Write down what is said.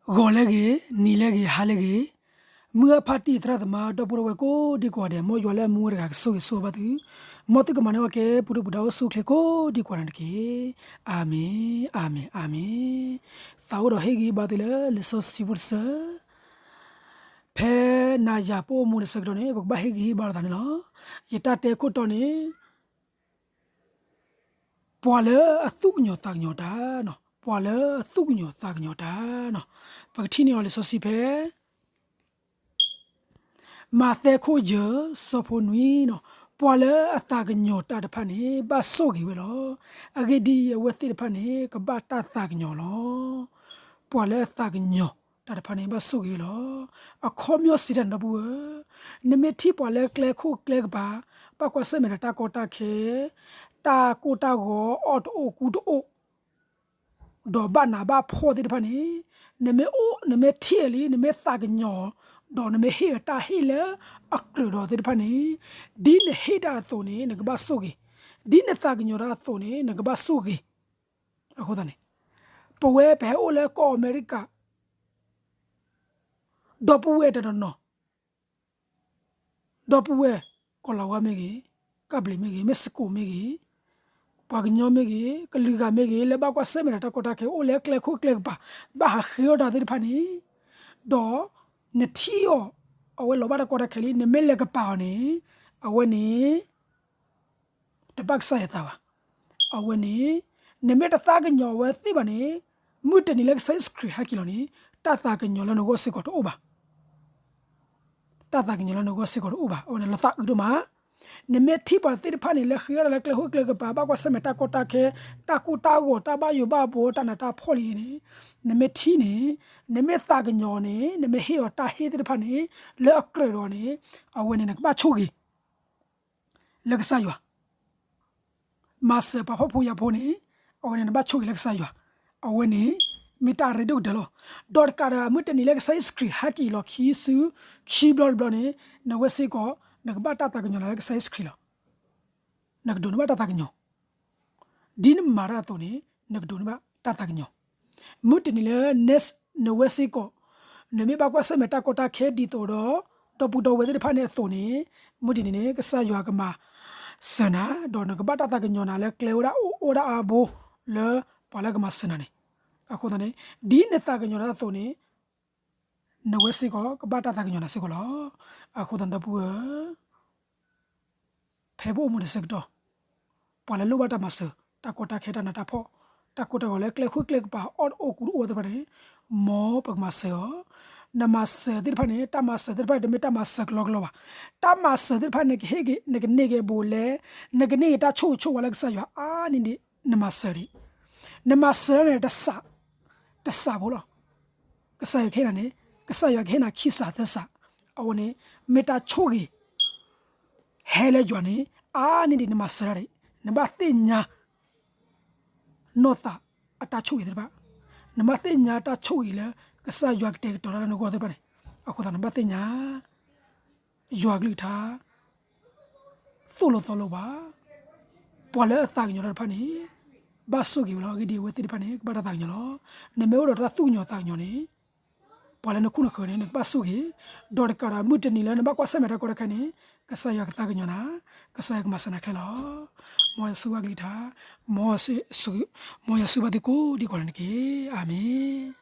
ဂီၤလၢအဂ့ၤ, နံၤလၢအဂ့ၤ, ဟါလၢအဂ့ၤ, မုၢ်အဖးတံၢ်သရၣ်သမါ ဒီပုၢ်ဝဲၢ်ကိးဒံကိးဂၤဒဲး, မ်ယွၤလၢအမူဝဲတဂၤကဆိၣ်ဂ့ၤဆိၣ်ဝါဘၣ်သု, မ်သုကမၤန့ၢ်အီၣ်ကဲပူၤဒိၣ်ပူၤဒါအိၣ်ဆူၣ်အိၣ်ချ့ကိးဒံကိးဂၤဒဲးန့ၣ်တက့ၢ်. အၤမ့ၣ်, အၤမ့ၣ်, အၤမ့ၣ်. သးအိၣ်ဒီးဟ့ၣ်ဂံၢ်ဟ့ၣ်ဘါသုလၢလံာ်စီဆှံဖိတဆၢ ဖဲနၤယၤပအိၣ်မူတဆၢကတီၢ်န့ၣ် ပကဘၣ်ဟ့ၣ်ဂံၢ်ဟ့ၣ်ဘါလိာ်သးန့ၣ်လီၤ. ယတၢ်တဲခိၣ်တီန့ၣ် ပှၤလၢအသူၣ်ကညီၤသးကညီၤတၢ်, ပှၤလၢအသူၣ်ကညီၤသးကညီၤတၢ်န့ၣ်, ပကထံၣ်န့ၢ်အီၤလံာ်စီဆှံဖဲ မးသဲခိၣ်ယဲၢ် ဆၢဖိနွံန့ၣ်, ပှၤလၢအသးကညီၤတၢ်တဖၣ်န့ၣ် ဘၣ်ဆိၣ်ဂ့ၤဝဲလီၤ. အဂ့ၢ်ဒ်အံၤ, အဝဲသ့ၣ်တဖၣ်န့ၣ် ကဘၣ်တၢ်သးကညီၤလီၤ. ပှၤလၢအသးကညီၤတၢ်တဖၣ်န့ၣ် ဘၣ်ဆိၣ်ဂ့ၤဝဲလီၤ. အခီပညီစံးတၢ်န့ၣ် ဒီပုၢ်ဝဲၢ်, နမ့ၢ်ထံၣ်ပှၤလၢကျဲခိၣ်ကျဲကပၤ, ဘၣ်ကွၢ်ဆၢၣ်မဲာ်ဒီးတၢ်ကီတၢ်ခဲ, တၢ်ကိၢ်တၢ်ဂီၤ, အီၣ်တအိၣ်ကူတအိၣ်, ဒီးဘၣ်နးဘၣ်ဖှီၣ်သ့ၣ်တဖၣ်န့ၣ်, နမ့ၢ်အိၣ်, နမ့ၢ်ထံၣ်အီၤလံ, နမ့ၢ်သးကညီၤ, ဒီးနမ့ၢ်ဟ့ၣ်အီၤတၢ်ဟ့ၣ်လၢအကြၢးဒီးသ့ၣ်တဖၣ်န့ၣ်, ဒ်နဟ့ၣ်တၢ်အသိးန့ၣ် နကဘၣ်ဆိၣ်ဂ့ၤ, ဒ်နသးကညီၤတၢ်အသိးန့ၣ် နကဘၣ်ဆိၣ်ဂ့ၤ. အဃိသတးန့ၣ်, ပဝဲပဟဲအိၣ်လၢကီၢ်အမဲရကၤ ဒီပုၢ်ဝဲၢ်တနီၤနီၤ, ဒီပုၢ်ဝဲၢ် ကီၢ်လၤဝါမ့ၢ်ဂ့ၤ, ကၢ်ဘျံးမ့ၢ်ဂ့ၤ, မ့ၢ်စကိးမ့ၢ်ဂ့ၤ, ပှၤကညီမ့ၢ်ဂ့ၤ, ကလုာ်ဂၤမ့ၢ်ဂ့ၤ, လၢဘၣ်ကွၢ်ဆၢၣ်မဲာ်ဒီးတၢ်ကီတၢ်ခဲ အိၣ်လၢကျဲခိၣ်ကျဲကပၤ, ဘၣ်ဟးဃ့အီၣ်တၢ်သ့ၣ်တဖၣ်န့ၣ်, ဒီးနထံၣ်အီၤ, အဝဲလီၤဘၣ်တၢ်ကီတၢ်ခဲလံ, နမ့ၢ်လဲၤကပာ်အီၤန့ၣ်, အဝဲန့ၣ် တဘၣ်ကစၢ်ယွၤသးဘၣ်. အဝဲန့ၣ်, နမ့ၢ်တသးကညီၤအဝဲသ့ၣ်ဘၣ်န့ၣ်, မုၢ်တနံၤလၢကစၢ်ယ့ၣ်ၡူးခရံာ်ဟဲက့ၤလီၤန့ၣ်, တၢ်သးကညီၤလၢနဂီၢ်စ့ၢ်ကီးတအိၣ်ဘၣ်. တၢ်သးကညီၤလၢနဂီၢ်စ့ၢ်ကီးတအိၣ်ဘၣ်. အဝဲန့ၣ်လီၤသးအုးဒိၣ်မး. နမ့ၢ်ထံၣ်ပှၤသ့ၣ်တဖၣ်န့ၣ် လၢဃ့အီၣ်တၢ်လၢကျဲခိၣ်ကျဲကပၤ, ဘၣ်ကွၢ်ဆၢၣ်မဲာ်တၢ်ကီတၢ်ခဲ, တၢ်ကိၢ်တၢ်ဂီၤ, တၢ်ဘၣ်ယိၣ်ဘၣ်ဘှီ, တၢ်နးတၢ်ဖှီၣ်လံန့ၣ်, နမ့ၢ်ထံၣ်န့ၣ်, နမ့ၢ်သးကညီၤအီၤန့ၣ်, နမ့ၢ်ဟ့ၣ်အီၤတၢ်ဟ့ၣ်သ့ၣ်တဖၣ်န့ၣ်, လၢအကြၢးဒီးန့ၣ်, အဝဲန့ၣ်နကဘၣ်ဆိၣ်ဂ့ၤ လၢကစၢ်ယွၤ, မၤစၢၤပှၤဖှီၣ်ဖိယာ်ဖိန့ၣ်, အဝဲန့ၣ်နဘၣ်ဆိၣ်ဂ့ၤလၢကစၢ်ယွၤ, အဝဲန့ၣ် မ့ၢ်တၢ်ရ့ဒိၣ်ကတၢၢ်လီၤ. ဒီးတကးဒီး မုၢ်တနံၤလၢကစၢ်ယ့ၣ်ၡူးခရံာ်ဟဲက့ၤလီၤခံစု, ခံဘျီတဘျီန့ၣ်, နဝဲစ့ၢ်ကီး, နကဘၣ်တၢ်သးကညီၤနၤလၢကစၢ်ယ့ၣ်ၡူးခရံာ်လီၤ. နကဒိးန့ၢ်ဘၣ်တၢ်သးကညီၤ ဒ်နမၤတၢ်အသိးန့ၣ်, နကဒိးန့ၢ်ဘၣ်တၢ်သးကညီၤ. မုၢ်တနံၤလၢ နဝဲစ့ၢ်ကီး, နမ့ၢ်ဘၣ်ကွၢ်ဆၢၣ်မဲာ်တၢ်ကီတၢ်ခဲဒ်သိးဒီး, ဒီပုၢ်ဒီဝဲၢ်သ့ၣ်တဖၣ်န့ၣ်အသိးန့ၣ်, မုၢ်တနံၤန့ၣ် ကစၢ်ယွၤကမၤစၢၤနၤ, ဒီးနကဘၣ်တၢ်သးကညီၤနၤလၢကျဲဝဲဒၣ်အိၣ်ဝဲဒၣ်အါဘိလၢပှၤလၢကမၤစၢၤနၤန့ၣ်. အဃိသတးန့ၣ်, ဒ်နသးကညီၤတၢ်အသိးန့ၣ်, နဝဲစ့ၢ်ကီး ကဘၣ်တၢ်သးကညီၤနၤစ့ၢ်ကီးလီၤ. အဃိသတးန့ၣ် ဒီပုၢ်ဝဲၢ် ဖဲပအိၣ်မူတဆၢကတီၢ်, ပှၤလၢလိၣ်ဘၣ်တၢ်မၤစၢၤ, တၢ်ကီတၢ်ခဲတၢ်နးတၢ်ဖှီၣ်, တၢ်ကိၢ်တၢ်ဂီၤလၢကျဲခိၣ်ကျဲကပၤအီၣ်တအိၣ်ကူတအိၣ်သ့ၣ်တဖၣ်န့ၣ်, မ်ပကမၤစၢၤအီၤ. နမၤစၢၤသ့ၣ်တဖၣ်န့ၣ်, တၢ်မၤစၢၤသ့ၣ်တဖၣ်န့ၣ် တမ့ၢ်တၢ်မၤစၢၤကလီကလီဘၣ်. တၢ်မၤစၢၤသ့ၣ်တဖၣ်န့ၣ် ကဟ့ၣ်က့ၤ, နကန့ၢ်က့ၤအဘူးအလဲ, နကန့ၢ်က့ၤတၢ်ဆိၣ်ဂ့ၤဆိၣ်ဝါလၢကစၢ်ယွၤအါန့ၢ်ဒံး, နမၤစၢၤန့ၣ်တစး, တစးဖိလီၤ. ကစၢ်ယွၤကဟ့ၣ်နၤန့ၣ်, ကစၢ်ယွၤကဟ့ၣ်နၤခံစးသၢစး, အဝဲန့ၣ်, မ့ၢ်တၢ်ဆိၣ်ဂ့ၤ ဟဲလၢယွၤန့ၣ်, အါန့ၢ်ဒံးနမၤစၢၤတၢ်ဒံး, နဘၣ်သ့ၣ်ညါ နီၢ်သးအတၢ်ဆိၣ်ဂ့ၤသ့ၣ်တဖၣ်, နဘၣ်သ့ၣ်ညါတၢ်ဆိၣ်ဂ့ၤလၢ ကစၢ်ယွၤကတဲာ်ကတီၤတၢ်လၢနဂီၢ်သ့ၣ်တဖၣ်န့ၣ်, အဃိသတးနဘၣ်သ့ၣ်ညါ ယွၤကလုၢ်ကထါ သိၣ်လိသီလိဘၣ်. ပှၤလၢအသးကညီၤတၢ်တဖၣ်န့ၣ် ဘၣ်ဆိၣ်ဂ့ၤဝဲလီၤ. အဂ့ၢ်ဒ်အံၤ, အဝဲသ့ၣ်တဖၣ်န့ၣ် ကဘၣ်တၢ်သးကညီၤလီၤ. နမ့ၢ်အိၣ်ဒီးတၢ်သူၣ်ကညီၤသးကညီၤန့ၣ်, ပှၤလၢနခိၣ်နဃၢၤန့ၣ် နကဘၣ်ဆိၣ်ဂ့ၤ, ဒီးတကးဒီးမုၢ်တနံၤလၢနဘၣ်ကွၢ်ဆၢၣ်မဲာ်တၢ်ကီတၢ်ခဲန့ၣ်, ကစၢ်ယွၤကသးကညီၤနၤ, ကစၢ်ယွၤကမၤစၢၤနၤခဲလၢာ်လီၤ. မ်ယွၤဆိၣ်ဂ့ၤဘၣ်ကလုၢ်ကထါ, မ်ယွၤဆိၣ်ဂ့ၤဘၣ်သုကိးဒံကိးဂၤန့ၣ်တက့ၢ်. အၤမ့ၣ်.